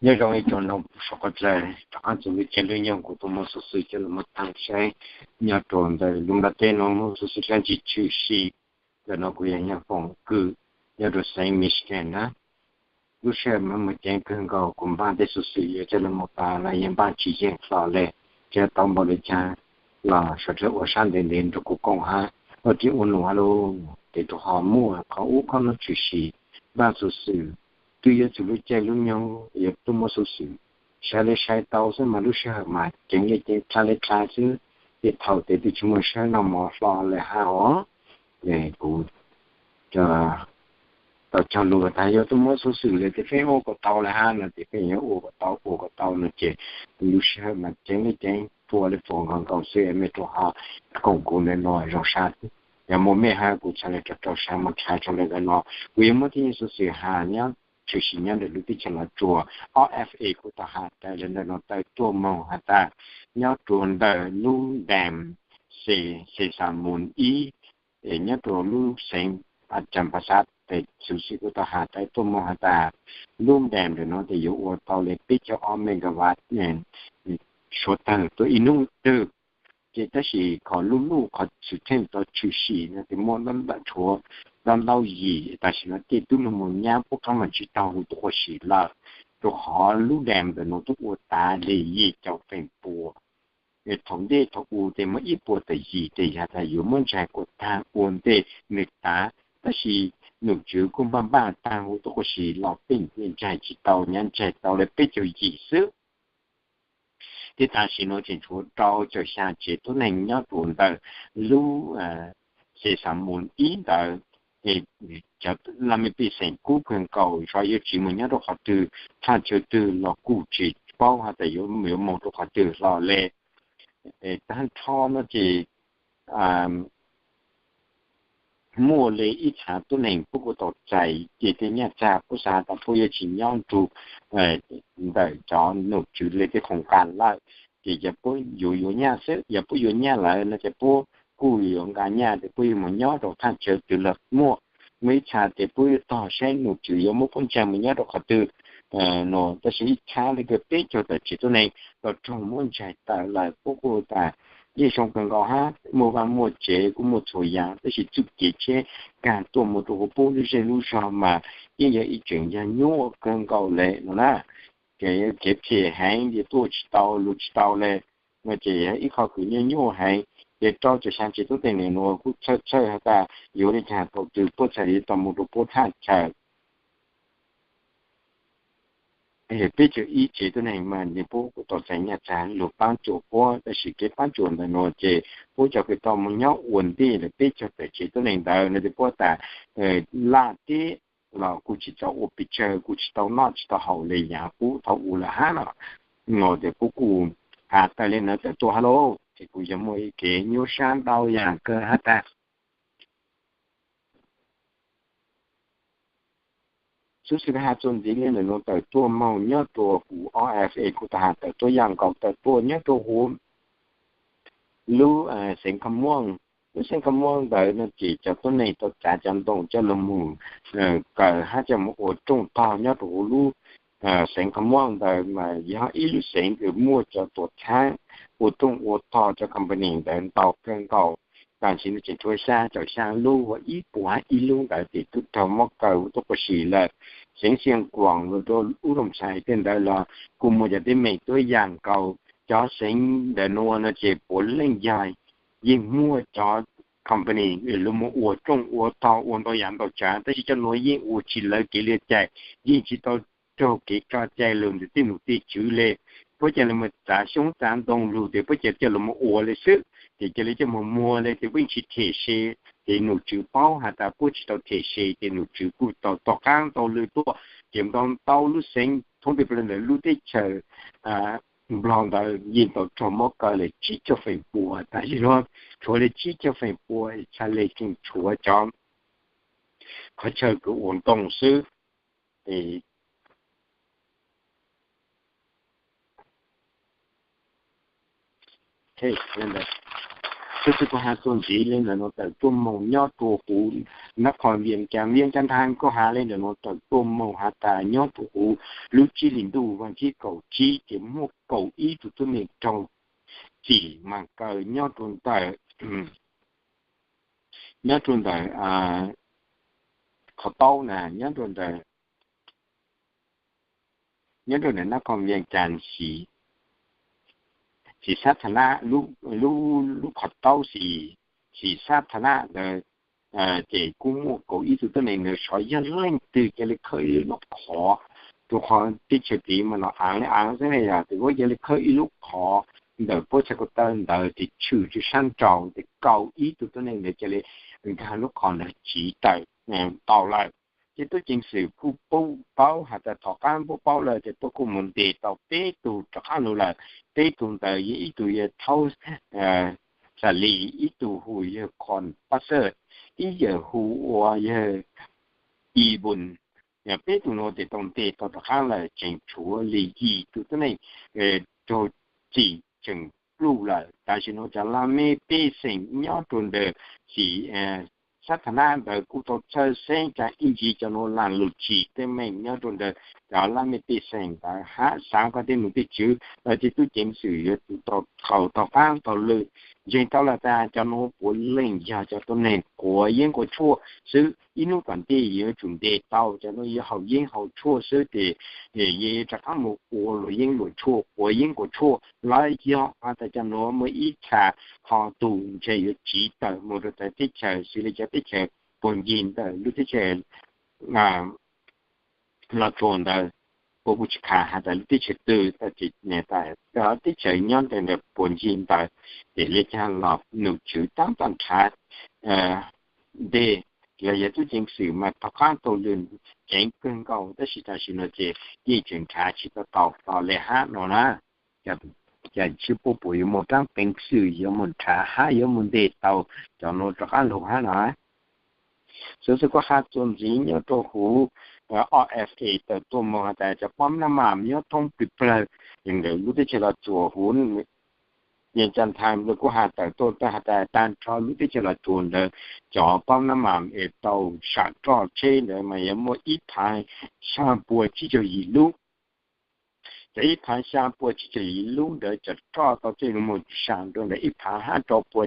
Nyob zoo ib tsoom mloog saum qab dlawg, rov qab txog lub caij lub nyoog kuv tuaj muab xov xwm coj los muab tham saib nyob rau ntawm lub nplaj teb no muaj xov xwm dab tsi tshwm sim. Ntawm no kuv yog Nyiaj Foom Kwm nyob rau xeev Michigan na. Lub sij hawm mas muaj ceev kawg nkaus, kuv npaj tej xov xwm yuav coj los mus pab los yeej npaj tsis yeej hlo li, thiab tau npaum li cas los sawv daws ua sab ntev ntev nrog kuv koom hab ua tib ua num hab lauj. Ces rau qhov muaj qhov ub qhov no tshwm sim npaj xov xwm, twb yuav txog lub caij lub nyoog yuav tuaj muab xov xwm saib li saib tau xwb mas lub sij hawm mas ceev li ceev, dlha li dlha xwb. Ces thaum tes twb tsis muaj sab noj mov hlo li hab os. Ces kuv tau cog lus tas yog tuaj muab xov xwm li ces pheej ua kom tau li hab no ces pheej yuav ua kom tau ua kom tau no ces lub sij hawm mas ceev li ceev, puas li puas nkaus nkaus xwb. Mej rau qhov koom kuv ntawm no zoo sab, yog muaj mej hab kuv txhad li rau rau sab mas khav rau li ntawm no. Kuv yuav muab tib neeg xov xwm has nyob tshwm sim nyob ntawm lub teb chaws Los Tsuas. Ob F A kuj tau has tas li ntawm no tawm tuaj moog has tas nyob rua ntawm lub dam Xes Xes Xas Moos ib, nyob rua lub xeev Arkansas tes xov xwm kuj tau has tas tuaj moog has tas lub dam ntawm no tes yuav ua tau li peb caug ob megawatt suav tawg tuaj ib hnub twg. Ces tab sis qhov lub luj qhov xwm txheej tau tshwm sim no tes muaj ntau ntau tshuav ntau ntau yim, tam sim no tej tub lug moog nyab puab qaab mas tsis tau huv tuaj quas sim lawm, rua qhov lub dam ntawm no tuaj ua tav li yim caum feem pua. Thaum ntej thaum u tes muaj ib puas tawm yim tes yog tas yuav muab ntsaig kuas taag ua ntej nwg tav, tab sis nom tswv kuj npaj npaj taag huv tuaj quas sim los peb ntsaig tsis tau, nyab ntsaig tau li peb caug yim xwb. Thiab tam sim no tseem tshuav rau caum xyaa tsev tuab neeg nyob rua ntawm lub Xes Xas Moos ib ntawd. Cov laj mej pej xeem kub kawg nkaus, xyov yuav tsiv moog nyob rua qhov twg, thaj chaw twg los kuj tsis paub has tas yuav moog rua qhov twg hlo le. Tag nrho no ces muaj le ib txha tuab neeg puab kuj tau txais ces tej nyaj txag puab xav tas puab yuav tsis nyob nrug ntawm cov nom tswv le tej khoom nqaa lawm, ces yog puab yuav yuav nyaj xwb. Yog puab yuav nyaj lawm no ces puab kuj yuav nqaa nyaj tes puab yuav moog nyob rua thaj chaw twg los muaj. Muaj ib txha tes puab yuav tog saib nom tswv yuav muab puab ntsaig moog nyob rua qhov twg no. Tab sis ib txha le kws peb caug tawm tsev tuab neeg tau raug muab ntsaig tawm lawm, puab kuj tas yeej zoo kawg nkaus hab, muaj vaaj muaj tsev kuj muaj txhua yam, tab sis txuj kev tsheb kaag tuaj moog rua huv puab lub zej lub zog mas yeej yog ib tseem yog nyuaj kawg nkaus le no na. Kev phem heev, tuaj tsis tau, lug tsis tau le no ces yog ib qho kws nyuaj nyuaj heev. Ces rau caum xyaa tsev tuab neeg nuav kuj txhawj txhawj has tas yuav le caag thaum twg puab txhad le tau moog rua puab thaj chaw. Peb caug ib tsev tuab neeg mas nwg puab kuj tau txais nyaj txag lug paab cuam puab, tab sis kev paab cuam ntawm nuav ces puab cov kws tau moog nyob ua ntej lawm peb caug tawm tsev tuab neeg ntawd no ces puab tas laj teb los kuj tsis tau ua pes tsawg, kuj tsis tau noj tsis tau haus le yaav qub thaum u lawm hab no. Ces puab kuj has tas le nuav tawm tuaj hab lauj, ces kuj yog muaj ib kev nyuaj sab ntau yaam kawg hab tag. Xov xwm has txuas ntxiv le ntawm nuav tawm tuaj moog nyob rua huv, ob F A kuj tau has tawm tuaj yaam nkaus, tawm tuaj nyob rua huv lub xeev Kha Muaj. Lub xeev Kha Muaj ntawd no ces cov tuab neeg tau txav cov ntoo coj lug moog kaws hab coj moog ua rooj tog nyob rua huv lub xeev Kha Muaj ntawd mas yog ib lub xeev kws muaj cov tuam txhaab ua rooj ua tog cov company ntawd ntau kawg nkaus. Tam sim no tseem tshuav xyaa caum xyaa lub, ua ib puas hab ib lub ntawd ces twb raug muab kaw tuaj quas si lawm. Xeev Xiav Kuam los rau ub Looj Xais tej ntawd los kuj muaj cov teeb meem tuab yaam nkaus. Cov xeev ntawm nuav no ces puav leej yog yeej muaj cov company lug moog ua rooj ua tog ua ntau yaam ntau tsaav, tab sis cov nuav yeej ua tsis lawv kev li cai, yeej tsis tau raug kev tso cai lug ntawm tej nom tej tswv le. Puab ca le moog txav xyoob txav ntoo lug tes puab ca coj lug moog ua le xwb, ces ca le coj moog muag le tes puab yeej tsis them se. Ces nom tswv paub has tas puab tsis tau them se ces nom tswv kuj tau tom qaab tau lw tuaj, ces ntau ntau lub xeev thoob plaws ntawm lub teb chaws Nplog ntawd yeej tau raug muab kaw le tsib caug feem pua. Tam sim no tshuav le tsib caug feem pua, txhaj le tseem tshuav cov qhov chaw kws ua ntoo xwb. Xov xwm kuv has txuas ntxiv le ntawm nuav tawm tuaj moog nyob rua huv Nab Khoos Vias Cas, Vias Cas Thais kuj has le ntawm no tawm tuaj moog has tas nyob rua huv lub tsib hlis ntuj vas thib kaum tsib ces muaj kaum ib tug tuab neeg raug txim mas kaw nyob rua ntawm, nyob rua ntawm qhov taub na, nyob rua ntawm, nyob rua ntawm Nab Khoos Vias Cas xim, xim sab tha nab, lub, lub qhov taub xim, xim sab tha nab ntawd, ces kuj muaj kaum ib tug tuab neeg ntawd sov yog leej twg ca le khawb ib lub qhov, rua qhov teb chaws tid mas los aav le aav xwb na yog, tes puab ca le khawb ib lub qhov ntawm puab txhais ko taw ntawd tes tshwm rua sab nraud tes kaum ib tug tuab neeg ntawd ca le nkag lub qhov ntawd tsiv tawm tau lawm. Ces tub ceev xwm kuj paub has tas tom qaab puab paub lawm tes puab kuj moog ntes tau peb tug rov qaab lug lawm. Peb tug ntawd yog ib tug yog Thaub Xas Lis, ib tug hu yog Khoos Paj Xaj, ib yawg hu ua yawg Ib Npun. Peb tug nuav tes tau ntes tau rov qaab lawm, tseem tshuav le yim tug tuab neeg raug txim tseem pluj lawm. Tam sim nuav cov laj mej pej xeem nyob rua ntawm xim sab tha nab ntawd kuj tau txhawj xeeb tas ib ntsis cov nuav laam lug tsim teeb meem nyob rua ntawm cov laj mej pej xeem ntawd hab xaav koj tej nom tej tswv lawm ces tub ceev xwm yuav tsum tau thaum tom qaab tau lwm ntseeg tau lawm tas cov nuav puav leej yog cov tuab neeg quav yeeb quav tshuaj xwb. Ib hnub tom ntej yuav tsum ntes tau cov nuav yuav haus yeeb haus tshuaj xwb tes rov qaab moog ua luam yeeb luam tshuaj, quav yeeb quav tshuaj. Lawv yog has tas cov nuav muaj ib txha qhov tug ntshe yuav tsiv tawm moog rua txawv teb chaws xws li cov teb chaws puag ncig ntawm lub teb chaws Los Tsuas ntawd, puab kuj tsis qha has tas lub teb chaws twg, teb chaws nyob ntawm puag ncig ntawd, ces le caag los nom tswv taab tom nrhav nteg los yog tub ceev xwm mas tom qaab tau lwm ceev kawg nkaus, tab sis tam sim nuav ces yeej tseem nrhav tsis tau tau le hab no na. Ces sib puab puas yuav muaj taab peev xwm yuav muaj nrhav hab yuav muaj ntes tau cov nuav rov qaab lug hab no. Xov xwm kuj has txuas ntxiv nyob rua huv O F A tawm tuaj moog has tas cov pab nab mam nyob thoob plig plawg ntawm lub teb chaws Los Tsuas huv Vias Cas Thais ntawd kuj has tawm tuaj has tas taag nrho lub teb chaws Los Tsuas ntawd cov pab nab mam es tau sam roj tsheb ntawd mas yuav muaj ib phaav xyaa pua tsib caug yim lub. Cov ib phaav xyaa pua tsib caug yim lub ntawd cov roj tau tej lug moog sam rua ntawm ib phaav hab rau pua,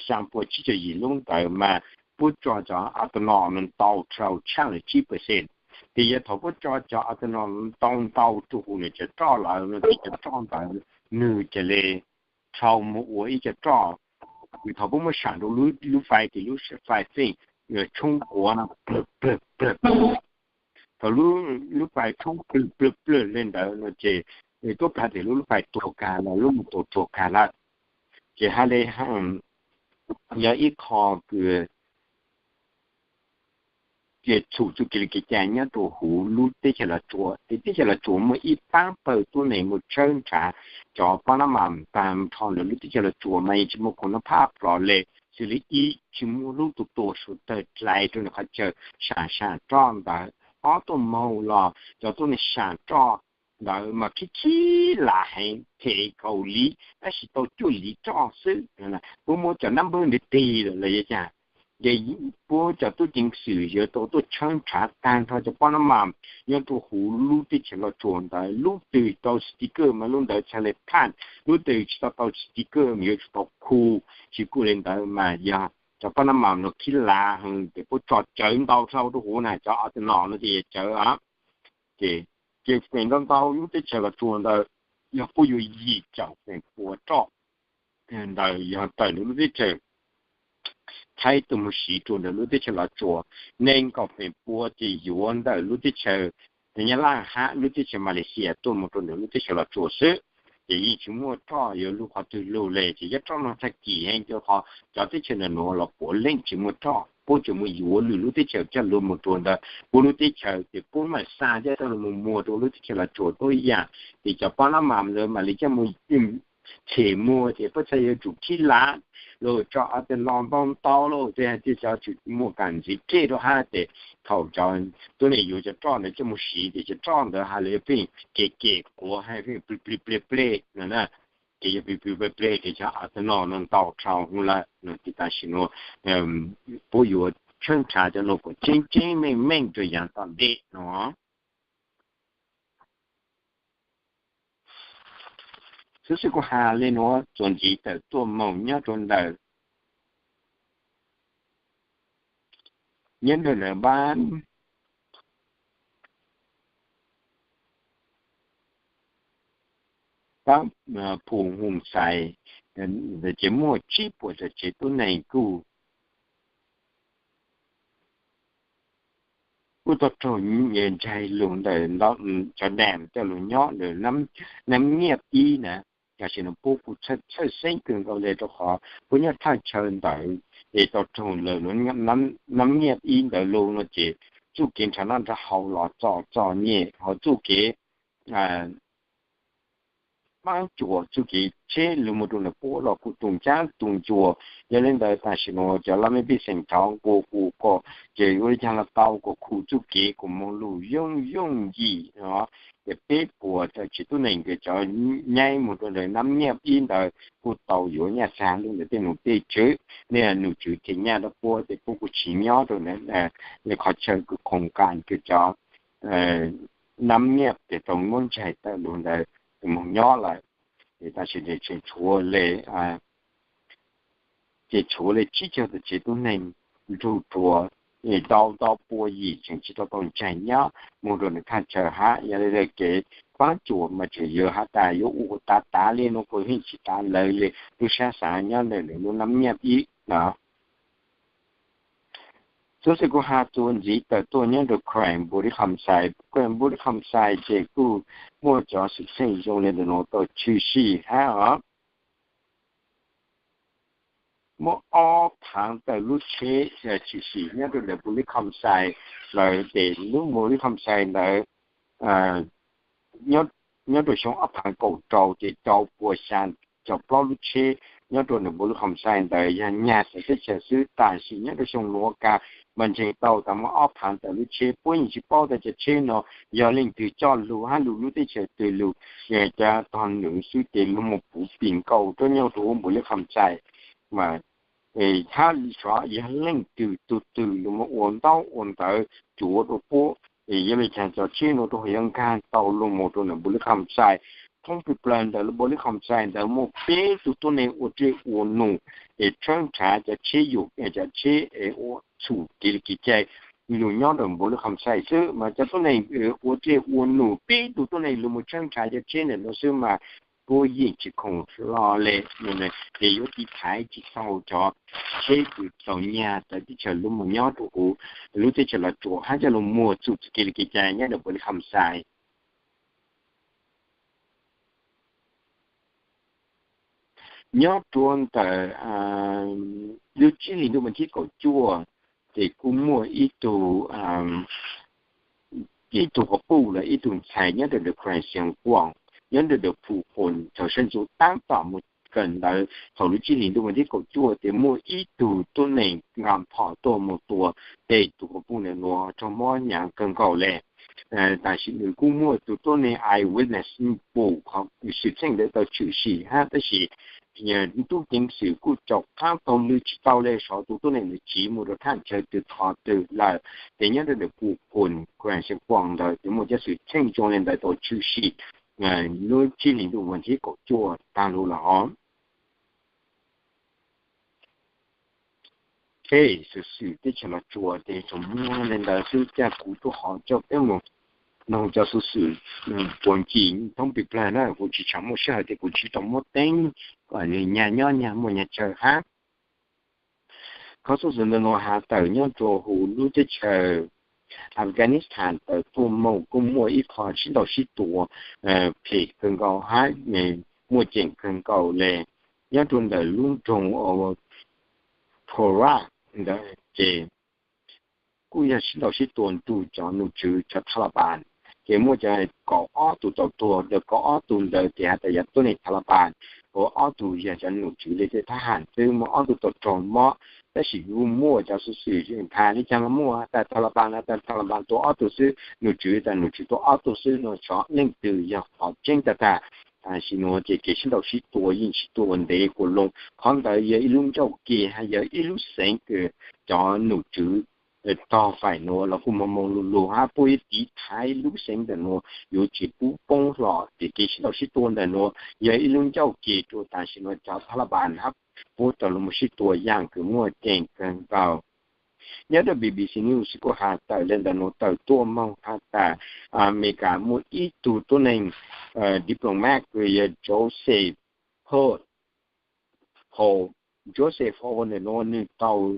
xyaa pua tsib caug yim lub ntawd mas puab tso cov ethanol no ntau dhau tshaj lawm tsib percent. Ces yog thaum puab tso cov ethanol ntau ntau rua huv nws cov roj lawm no ces cov roj ntawd nwg ca le dhau moog ua ib cov roj. Thaum puab muab sam rua lub fais ces lub fais feej tshoob quav no plawg plawg plawg. Thaum lub fais tshoob plawg plawg plawg le ntawd no ces tuab plag tes lub lub fais tuag kag lawm, lub motor tuag kag lawm. Ces hab le yog ib qho kws txhum txuj kev li kev cai nyob rua huv lub teb chaws Los Tsuas. Ces teb chaws Los Tsuas muaj ib paab pawg tuab neeg muaj tshawb nrhav cov pab nab mam taag nrho ntawm lub teb chaws Los Tsuas mas yeej tsis muaj khoom noj phab plhos le, xws li ib tsis muaj lub tus tuam suav tawg dlai rua ntawm qhov chaw sam sam roj ntawd. Ob tuaj moog los cov tuab neeg sam roj ntawd mas khib khib lam heev, them kaum liv tab sis tau cuaj liv roj xwb. Puab muab cov nab npawb ntawd tig lawm los yog cas? Ces puab cov tub ceev xwm yuav tau tuaj tshawb nrhav taag nrho cov pab nab mam nyob rua huv lub teb chaws Los Tsuas ntawd. Lub twg tau sticker mas lub ntawd txhad le phaj, lub twg tsis tau tau sticker mas yuav tsum tau khu. Tsis kuj le ntawd mas yog cov pab nab mam no khib lav heev ces puab tso tsawv ntau dhau rua huv na, cov ethanol no ces yog tsawv. Ces, ces feem ntau ntau lub teb chaws Los Tsuas ntawd yog puab yuav yim caum feem pua roj ntawd yog tawm ntawm lub teb chaws Thaib tuaj moog siv rua ntawm lub teb chaws Los Tsuas. Nees nkaum feem pua ces yuav ntawm lub teb chaws Nyab Laj hab lub teb chaws Malaysia tuaj moog rua ntawm lub teb chaws Los Tsuas xwb. Ces yeej tsis muaj roj yuav lug qhov twg lug le. Ces yog roj no txhaj kim heev rua qhov cov teb chaws ntawm nuav los puav leej tsis muaj roj, puab tseem mus yuav lwm lub teb chaws coj lug moog rua ntawm puab lub teb chaws, ces puab mam xa coj lug moog muag rua lub teb chaws Los Tsuas tuab yaam. Ces cov pab nab mam ntawd mam li coj moog them muag ces puab txhad yuav tsum khib lav lug tso ethanol ntau ntau lug, ces hais tias cov tsum muaj kam ntxiv kej rua hab ces thaum cov tuab neeg yuav cov roj ntawd coj moog siv ces cov roj ntawd has le pheej kem kem quav hab pheej plig plig plej plej no na. Ces yog plig plig plej plej ces cov ethanol no ntau dhau lawm no ces tam sim nuav puab yuav tshawb nrhav cov nus kuam tseeb tseeb meej meej rau yaav tom ntej no. Xov xwm kuv has le nuav txuas ntxiv tawm tuaj moog nyob rua ntawm, nyob rua ntawm npab, pab Phu Hum Xais, ces muaj tsib puas tawm tsev tuab neeg kuj kuj tau raug ntsaig lug ntawm cov dam coj lug nyob ntawm Nab Nyiaj ib na. Tam sim no puab kuj txhawj xeeb kawg nkaus le rau qhov puab nyob thaj chaw ntawd es tau raug lawm Nab Nyiaj ib ntawd lug no ces txuj kev nrhav noj nrhav haus los txom txom nyem hov txuj kev paab cuam txuj kev tsheb lug moog rua ntawm puab los kuj tu ncab tu ncua. Yog le ntawd tam sim no cov laj mej pej xeem thov nqua hu kom ces ua le caag los tau kom khu txuj kev kuas moog lug yooj yooj yim no. Ces peb puas tawm tsev tuab neeg kws cov nyaib moog rua ntawm Nab Nyiaj ib ntawd kuj tau yuav nyaj xaa lug ntawm tej nus tej tswv, nej nus tswv them nyaj rau puab ces puab kuj tsis nyob rua ntawm le qhov chaw kws khoom kas kws cov Nab Nyiaj ces tau muab ntsaig tawm lug ntawd moog nyob lawm. Ces tam sim no tseem tshuav le, tseem tshuav le tsib caug tawm tsev tuab neeg nrug rua ntau ntau pua yim tseem tsis tau tau ntsaig nyob moog rua ntawm thaj chaw hab. Yog le kev paab cuam mas tseem yuav has tas yuav ua tav tav le nuav kuas yeej tsis tav lawv le lub sab xaav nyob ntawm lub Nab Nyiaj ib no. Xov xwm kuv has txuas ntxiv tawm tuaj nyob rua Krais Npu Lis Kham Xais. Krais Npu Lis Kham Xais ces kuj muaj cov xwm txheej zoo le ntawm nuav tau tshwm sim hab os. Muaj ob phaav tawm lub tsheb tshwm sim nyob rua ntawm Npu Lis Kham Xais lawm ces lub Npu Lis Kham Xais ntawd nyob rua xyoo ob phaav kaum rau ces rau puas xya caum plaub lub tsheb nyob rua ntawm Npu Lis Kham Xais ntawd yog nyag xeev teb chaws xwb. Tam sim nyob rua xyoo nuav kag mas ntseeg tau tas muaj ob phaav tawm lub tsheb, puab yeej tsis paub tas cov tsheb no yog leej twg coj lug hab lug lub teb chaws twg lug, cov tog nws xwb ces lug moog puv pis nkaus rua nyob rua huv Npu Lis Kham Xais mas hab xyov yog leej twg tug twg lug moog ua ntaub ua ntawv cuav rua puab. Yog le caag cov tsheb nuav rua huv yuav nkaag tau lug moog rua ntawm Npu Lis Kham Xais. Thoob plig plawg ntawm lub Npu Lis Kham Xais ntawd muaj peb tug tuab neeg ua dlej ua num es tshawb nrhav cov tsheb yum, cov tsheb ua txhum kev li kev cai lug nyob rua Npu Lis Kham Xais xwb. Mas cov tuab neeg ua dlej ua num peb tug tuab neeg lug moog tshawb nrhav cov tsheb ntawm nuav xwb mas puab yeej tsis khoom hlo le, ces yuav tiv thaiv tsis tau cov tsheb kws tau nyag tawm teb chaws lug moog nyob rua huv lub teb chaws Los Tsuas hab coj lug muag txhum kev li kev cai nyob rua Npu Lis Kham Xais. Nyob rua ntawm lub tsib hlis ntuj vas thib kaum cuaj ces kuj muaj ib tug, ib tug quas puj los ib tug ntxhais nyob rua ntawm Krais Xeev Khuam, nyob rua ntawm Phu Qhoos thaum sawv ntxuv taab tom moog kawm ntawv thaum lub tsib hlis ntuj vas thib kaum cuaj ces muaj ib tug tuab neeg nqa phom tuaj moog tua tej tug quas puj ntawd nuav raug mob hnyav kawg nkaus le. Tam sim nws kuj muaj tug tuab neeg eyewitness pum qhov xwm txheej ntawd tau tshwm sim hab, tab sis tub ceev xwm kuj caum qaab taug lw tsis tau le, xyov tug tuab neeg ntawd tsiv moog rua thaj chaw twg qhov twg lawm. Ces nyob rua ntawm Phu Qhoos, Krais Xeev Khuam ntawd ces muaj cov xwm txheej zoo le ntawd tau tshwm sim lub tsib hlis ntuj vas thib kaum cuaj taag lug lawm hov. Ces xov xwm teb chaws Los Tsuas ces tsuas muaj le ntawd xwb, ca kuv tuaj qhov coj peb moog noog cov xov xwm puag ncig thoob plig plawg na, kuv tsis tshua muaj sij hawm ces kuv tsis tau muab teeb kom nws nyag nyob nyag muaj nyag chaw hab. Qhov xov xwm ntawm nuav has tawm nyob rua huv lub teb chaws Afghanistan tawm tuaj moog kuj muaj ib qho sib ntaus sib tua phem kawg nkaus hab muaj ceem kawg nkaus le nyob rua ntawm lub nroog Pora ntawd ces kuj yog sib ntaus sib tua nrug cov num tswv cov Taliban, ces muaj cov kaum ob tug tau tuag, kaum ob tug ntawd ces has tas yog tuab neeg Taliban, kaum ob tug yog cov num tswv le tej thab ham xwb, muaj ob tug tau raug mob. Tab sis kuj muaj cov xov xwm has le caag los muaj tas Taliban has tas Taliban tua ob tug xwb, num tswv tas num tswv tua ob tug xwb no, xyov leej twg yog qhov tseeb tag tag. Tam sim nuav ces kev sib ntaus sib tua yeej tsis tua ntev kuas loo. Qhov ntawd yog ib lub ncauj ke hab yog ib lub xeev kws cov num tswv tog faim nuav los kuj moog moog lug lug hab puab yuav tiv thaiv lub xeev ntawm nuav yuav tsis pub poob hlo. Ces kev sib ntaus sib tua ntawm nuav yog ib lub ncauj kev rua tam sim nuav cov Taliban hab puab tau lug moog sib tua yaam kws muaj ceem kawg nkaus. Nyob rua B B C News kuj has tawm le ntawm nuav tawm tuaj moog has tas Amelikas muaj ib tug tuab neeg diplomat kws yog Joseph Holt. Joseph Holt ntawm nuav nwg tau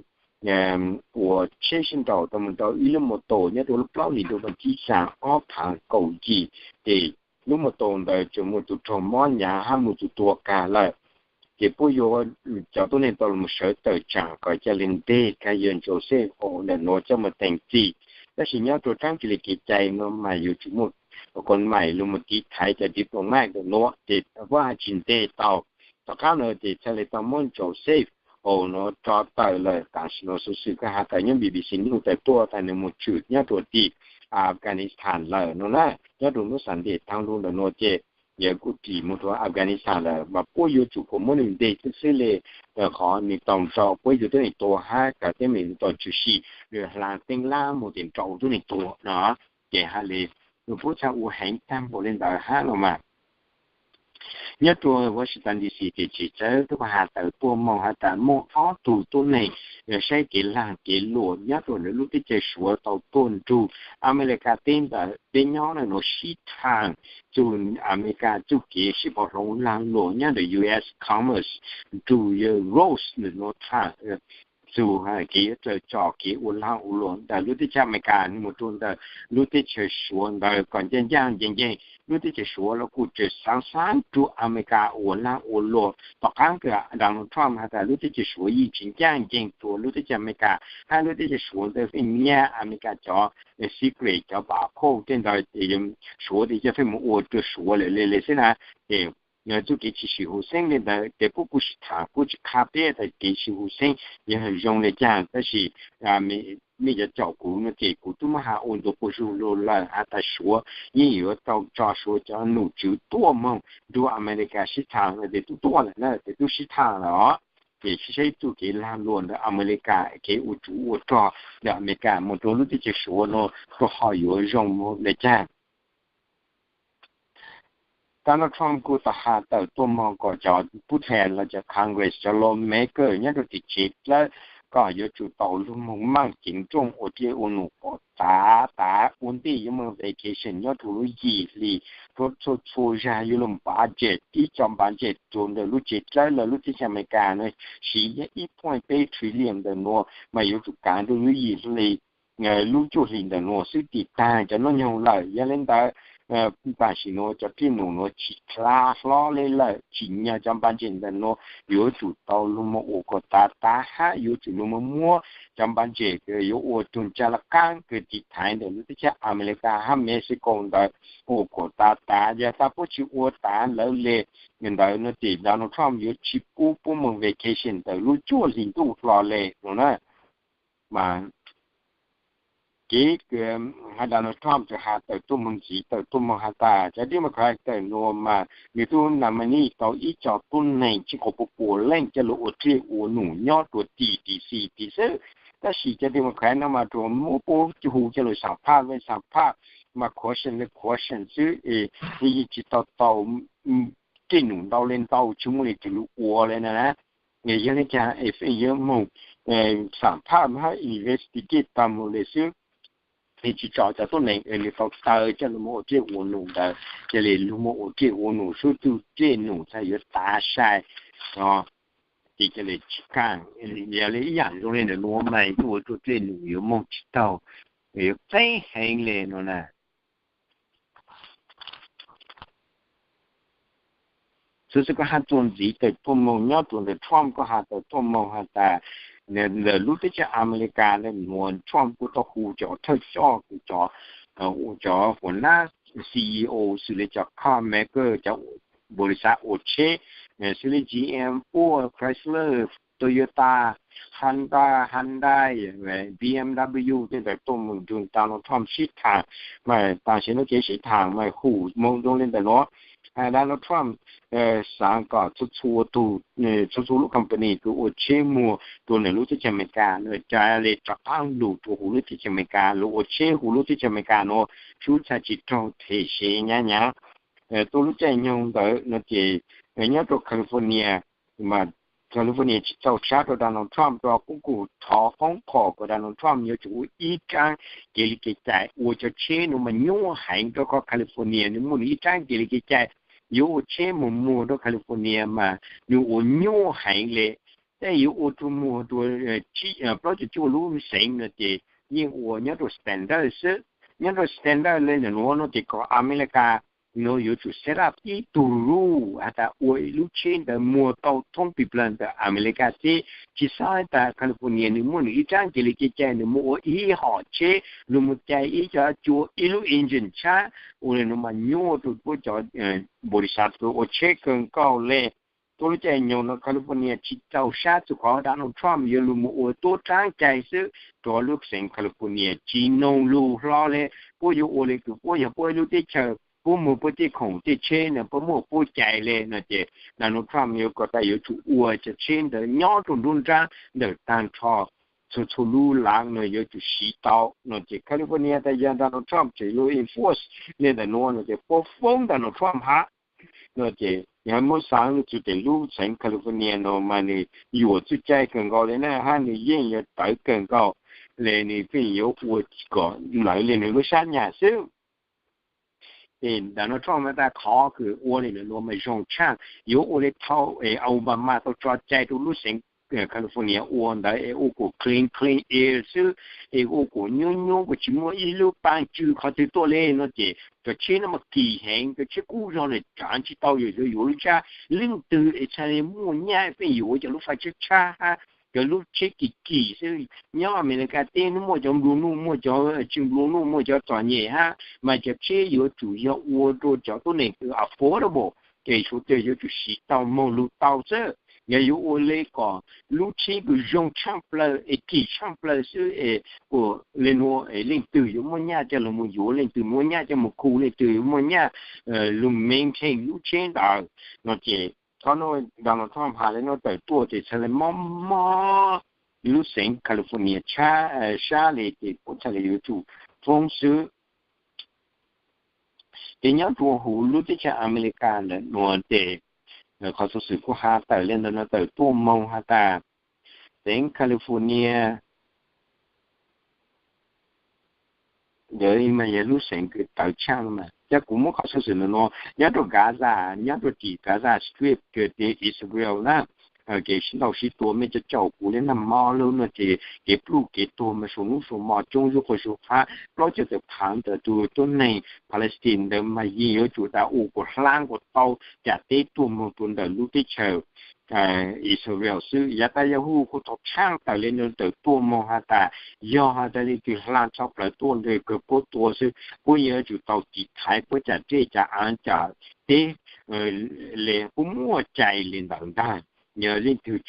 ua tsheb sib nraus tau moog rua ib lub moo tos nyob rua lub plaub hlis ntuj vas thib xaa ob phaav kaum yim, ces lub moo tos ntawd tseem muaj tug raug mob nyav hab muaj tug tuag kag lawm. Ces puab yuav cov tuab neeg tau lug moog sawv tawm tsaam kom ca le nteg kag yawg Joseph Holt ntawm nuav coj moog teem txim. Tab sis nyob rua dlaab tsi le kev cai nuav mas yuav tsum muaj koj maim lug moog tiv thaiv cov diplomat ntawm nuav ces puab has tsis nteg tau. Tom qaab nuav ces txhaj le tau muab Joseph Holt nuav tso tawm lawm. Tam sim nuav xuv xwm kws has tawm nyob B B C News tawm tuaj tas nwg moog tshwm nyob rua tim Afghanistan lawm nuav na. Nyob rua nub Sunday taag lug ntawm nuav ces yawg kuj dim moog rua Afghanistan lawm mas puab yuav tsum kuas muab nwg nteg xwb xwb le, qhov nwg tau nrau puab yug tuab neeg tuag hab kav teeb meem tau tshwm sim, nwg hlaa teeb lab moog tes nrau tuab neeg tuag no. Ces has le puab txhaj ua heev taag npaum le ntawd hab los mas. Nyob rua Washington D C ces tsev tsawb tub has tawm tuaj moog has tas muaj ob tug tuab neeg saib kev laag kev luam nyob rua ntawm lub teb chaws Suav tau tuaj nrug Amelikas teb ntawm peb nyob nuav sib thaam txug Amelikas txuj kev sib pov hloov laag luam nyob ntawm U S Commerce nrug yawg Rose ntawm nuav thaam txug kev yuav raws tso kev ua laag ua luam ntawm lub teb chaws Amelikas nwg moog rua ntawm lub teb chaws Suav ntawd kom ncaaj ncaaj nceeg nceeg. Lub teb chaws Suav los kuj tseem xaav xaav rua Amelikas ua laag ua luam. Tom qaab kws Donald Trump has tas lub teb chaws Suav yeej tsis ncaaj nceeg rua lub teb chaws Amelikas hab lub teb chaws Suav ntawd feej nyaj Amelikas cov secret cov pam khauj tej ntawd ces Suav tes coj feej moog ua rua Suav lawm le le xwb na. Ces txuj kev tsis sib hum xeeb le ntawd ces puab kuj sib thaam kuj tsis qha peb tas kev sib hum xeeb yog zoo le caag tab sis mej cov caum kuv no ces kuv tub muab has ua ntu quas zug lug lawm has tas Suav yeej yuav tau tso Suav cov nom tswv tuaj moog nrug Amelikas sib thaam no ces tub tuaj lawm na ces tub sib thaam lawm os. Ces sib saib txuj kev laag luam ntawm Amelikas kev ua tsov ua rog ntawm Amelikas moog rua lub teb chaws Suav no kuj ho yuav zoo le caag. Donald Trump kuj tau has tawm tuaj moog kom cov pub then los cov Congress cov lawmaker nyob rua tim tsev dlawb kom yuav tsum tau lug moog maaj ceev nrooj ua dlej ua num kom tav tav ua ntej yuav moog vacation nyob rua lub yim hli. Txhua txhua zag yuav lug budget ib co budget rua ntawm lub tsev dlawb lawm lub teb chaws Amelikas no siv yog ib point peb trillion ntawm nuav mas yuav tsum kaav rua lub yim hli lub cuaj hlis ntawm nuav xwb tim taag cov nub nyoog lawm. Yog le ntawd tam sim nuav cov dlej num nuav tsis dlha hlob le lawm tsim nyog cov budget ntawm nuav yuav tsum tau lug moog ua kom tav tav hab yuav tsum lug moog muab cov budget yuav ua tug ntsaj laj qaab kws tiv thaiv ntawm lub teb chaws Amelikas hab Mexico ntawd ua kom tav tav. Yog tas puab tsis ua tav lawv le ntawd no ces Donald Trump yuav tsis pub puab moog vacation ntawm lub cuaj hlis ntuj hlo le no na. Mas kev kws has Donald Trump txawm has tawm tuaj moog ntxiv tawm tuaj moog has tas cov Democrat tawm nuav mas nwg tub nominee tau ib co tuab neeg tsib qho pua pua leej coj lug ua dlej ua num nyob rua tim D C tim xwb. Tab sis cov Democrat no mas tsuas muab puab hu coj lug xam phaj le xam phaj mas question le question xwb es yeej tsis tau tau dlej num ntau le ntau tsis muaj le tug lug ua le na. Yog le caag es feem yuav moog xam phaj hab investigate tau moog le xwb. Es tsis tso cov tuab neeg es nws tau taw coj lug moog ua dlej ua num ntawd cia li lug moog ua dlej ua num sub tug dlej num txhaj yuav tav sai no. Ces cia li tsis kaaj, yog le ib yaam zoo le ntawm nuav mas ua rua dlej num yuav moog tsis taug, yuav qeeb heev le no na. Xwb xwb koj has txuas ntxiv tawm tuaj moog nyob rua ntawm Trump koj has tawm tuaj moog has tas ntawm lub teb chaws Amelikas le nuav Trump kuj tau hu cov thawj coj kws cov ua cov huam nab C E O xws le cov car maker cov npaum li xav ua tsheb xws le G M, Ford, Chrysler, Toyota, Honda, Hyundai, B M W tej ntawd tuaj moog nrug Donald Trump sib thaam. Mas tam sim nuav kev sib thaam mas hum moog zoo le ntawm nuav. Donald Trump xav kom txhua txhua tus, txhua txhua lub company kws ua tsheb muag rua nws lub teb chaws Amelikas, nws ca le rov qaab lug rua huv lub teb chaws Amelikas, lug ua tsheb huv lub teb chaws Amelikas nuav sub txha tsi raug them sev nyab nyab. Tuaj lub caij nyoog ntawd no ces nyob rua California, mas California tsi txaus sab rua Donald Trump, rua qub kuj thov qoob qhov kom Donald Trump yuav tsum ua ib raab kev li kev cai ua cov tsheb nuav mas nyuaj heev rua qhov California nws muaj nws ib raab kev li kev cai. Yuav ua tsheb muag muag rua California mas nws ua nyuaj heev le. Tej yuav ua rua muag rua plaub caug cuaj lub xeev no ces yeej ua nyob rua standard xwb. Nyob rua standard le ntawm nuav no ces kom Amelikas nuav yuav tsum set up ib tug rule has tas ua ib lub tsheb ntawd muag tau thoob pis plawg ntawm Amelikas teb. Tsi xob tas California nws muaj nws ib raab kev li kev cai, nws muaj ua ib hom tsheb, nws muaj cai ib co cua, ib lub engine tshab, ua le nuav mas nyuaj rua puab cov npaum li sab ua tsheb kawg nkaus le. Tuaj lub caij nyoog no California tsi txaus sab txug qhov Donald Trump yuav lug moog ua tuab raab cai xwb rua lub xeev California, tsi noog lug hlo le. Puab yuav ua le kws puab yog puab ib lub teb chaws, puab muag puab tej khoom tej tsheb no puab muaj puab cai le no ces Donald Trump yuav kom tas yuav tsum ua cov tsheb ntawd nyob rua nruab nrab ntawm taag nrho txhua txhua lub laav no yuav tsum siv tau no ces California tas yog Donald Trump tseem lug enforce le ntawm nuav no ces puab foob Donald Trump hab no ces yog muab xaav lug txug tes lub xeev California no mas nws yuam txuj cai kawg nkaus le na hab nws yeej yuav tawv kawg nkaus le, nws pheej yuav ua kom lawv le nws lub sab nyam xwb. Es Donald Trump tas qhov kws ua le nuav mas zoo tshaaj, yuav ua le thaum es Obama tau tso cai rua lub xeev California ua ntawd es ua kuas clean clean air xwb, es ua kuas nyuab nyuab kuas tsi muaj ib lub paab tsw qhov twg tuaj le no ces cov tsheb no mas kim heev, cov tsheb kub zog le tsaav tsi tau yuav yuav lub tshab leej twg es txhaj le muaj nyaj pheej yuav cov lub fais tshab tshab hab cov lub tsheb kim kim xwb. Nyob Amelikas teb nub muaj cov nplua nuj, muaj cov tsi nplua nuj, muaj cov txom nyem hab mas cov tsheb yuav tsum yog ua rua cov tuab neeg kws affordable, ces suav dlawg yuav tsum siv tau moog lug tau xwb. Yog yuav ua le kom lub tsheb kws zoo tshaaj plawg es kim tshaaj plawg xwb es kuas le nuav es leej twg yuav muaj nyaj coj lug moog yuav, leej twg muaj nyaj coj moog khu, leej twg yuav muaj nyaj lug maintain lub tsheb ntawd no ces qhov nuav Donald Trump has le nuav tawm tuaj ces txhaj le mob mob lub xeev California sab le ces puab txhaj le yuav tsum foob xwb. Ces nyob rua huv lub teb chaws Amelikas ntawm nuav ces qhov xov xwm kuj has tawm le ntawm nuav tawm tuaj moog has tas xeev California ntawd mas yog lub xeev kws tawv tshaaj mas. Cov kuv muab qhov xov xwm ntawm nuav nyob rua Gaza, nyob rua tim Gaza Strip kws tim Israel na, kev sib ntaus sib tua mej cov caum kuv le nag hmo lug no ces kev pluj kev tuag mas suav nub suav mo coob zuj quas suav phab, plaub caug tawm phaav ntawm tug tuab neeg Palestine ntawd mas yeej yuav tsum tas ua kuas hlaa kuas tau cam teb tuaj moog rua ntawm lub teb chaws Israel xwb. Yav tas yog hu kuj tau tshaaj tawm le nuav tawm tuaj moog has tas yog has tas leej twg hlaa tshaj plawg tuaj ntawd kawg puab tua xwb, puab yuav tsum tau tiv thaiv puab cam dlej cam aav cam teb le puab muaj cai le ntawd ntag. Yog leej twg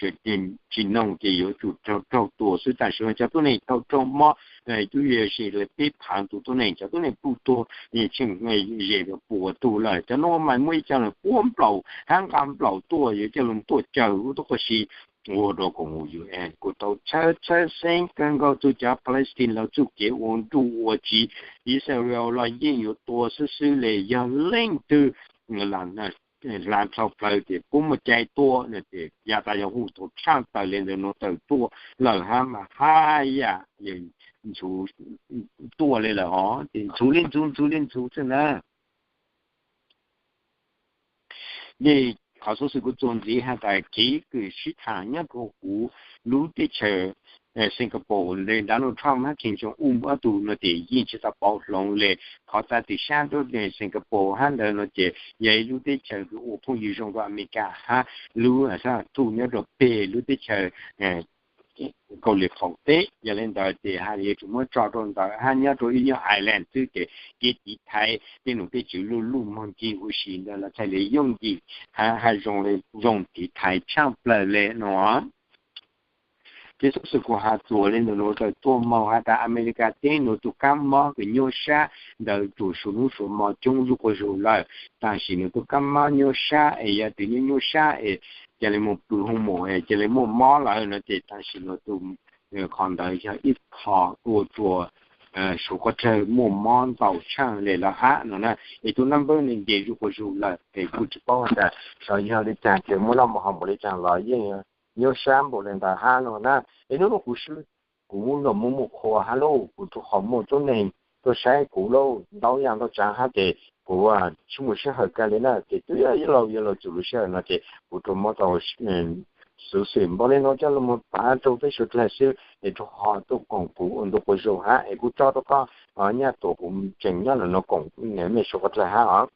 tsi noog ces yuav tsum raug raug tua xwb. Tam sim no cov tuab neeg tau raug mob, twb yog sis le peb phaav tus tuab neeg, cov tuab neeg pluj tuag tsheej ze puas tug lawm. Cov nuav mas muaj ib co puab nplaum hab nqa nplaum tuaj yuav coj lug tuaj cawg lub tuab qub si ua rua koom U N kuj tau txhawb txhawb xeeb kawg nkaus txug cov Palestine los txuj kev ua nruj ua tsiv. Israel los yeej yuav tua xwb xwb le yog leej twg hlaa tshaj plawg ces puab muaj cai tua no ces yav tas yog hu tau tshaaj tawm le ntawm nuav tawm tuaj lawm hab mas haj yam tuaj le lawm hov, ces ntxhuv le ntxhuv ntxhuv le ntxhuv xwb na. Ces qhov xov xwm kuv txuas ntxiv has tas kev kws sib tham nyob rua huv lub teb chaws Singapore le Donald Trump hab Kim Jong Un ob tug no ces yeej tsi tau pauv hloov le. Qhov tas twm sab nruab Singapore hab ntawd no ces yog ib lub teb chaws kws ua phooj ywg zoo rua Amelikas hab lub sab thuj nyob rua peg lub teb chaws Kauslim qaum teb. Yog le ntawd ces haj yuav tsum muab tso rua ntawd hab nyob rua ib nyuag island xwb ces kev tiv thaiv tej num tej tswv luj luj moog ncig huv si ntawd los txhaj le yooj yim hab zoo le zoo tiv thaiv tshaaj plawg le no. Ces xov xwm kuv has txuas li ntawd, nws tawm tuaj moog has tas Amelikas teb nws tus kab mob kws nyuaj sab ntawd tsuas suav nub suav mo coob zuj quas zug lawm. Tam sim nws tus kab mob nyuaj sab es yog tug nyuaj nyuaj sab es ca le moog pw hoo mum es ca le muaj mob lawm no ces tam sim nws tus, qhov ntawd yog ib qho ua rua suav quas dlawg muaj mob ntau tshaaj le lawm hab no na. Es tus number nws nce zuj quas zug lawm es kuj tsi paub tas xyov yog le caag ces muaj laj mus ho mus le caag los yeej nyuaj sab npaum le ntawd hab no na. Es nub nub kuv swb, kuv los muaj muaj qhua hab lauj, kuv rua qhov muaj tuab neeg tuaj saib kuv lauj, ntau yaam ntau tsaav hab ces kuv tsi muaj sij hawm kag le na. Ces twb yog ib laug yuav luag txug lub sij hawm no ces kuv rua muab tau xuv xwm npaum le nuav coj lug moog pab rua peb suav dlawg xwb es rua qhov tuaj koom kuv ua ntu quas zug hab es kuv tso rua koj nyaj tuam kuv tseem nyob ntawm nuav koom mej suav quas dlawg hab os.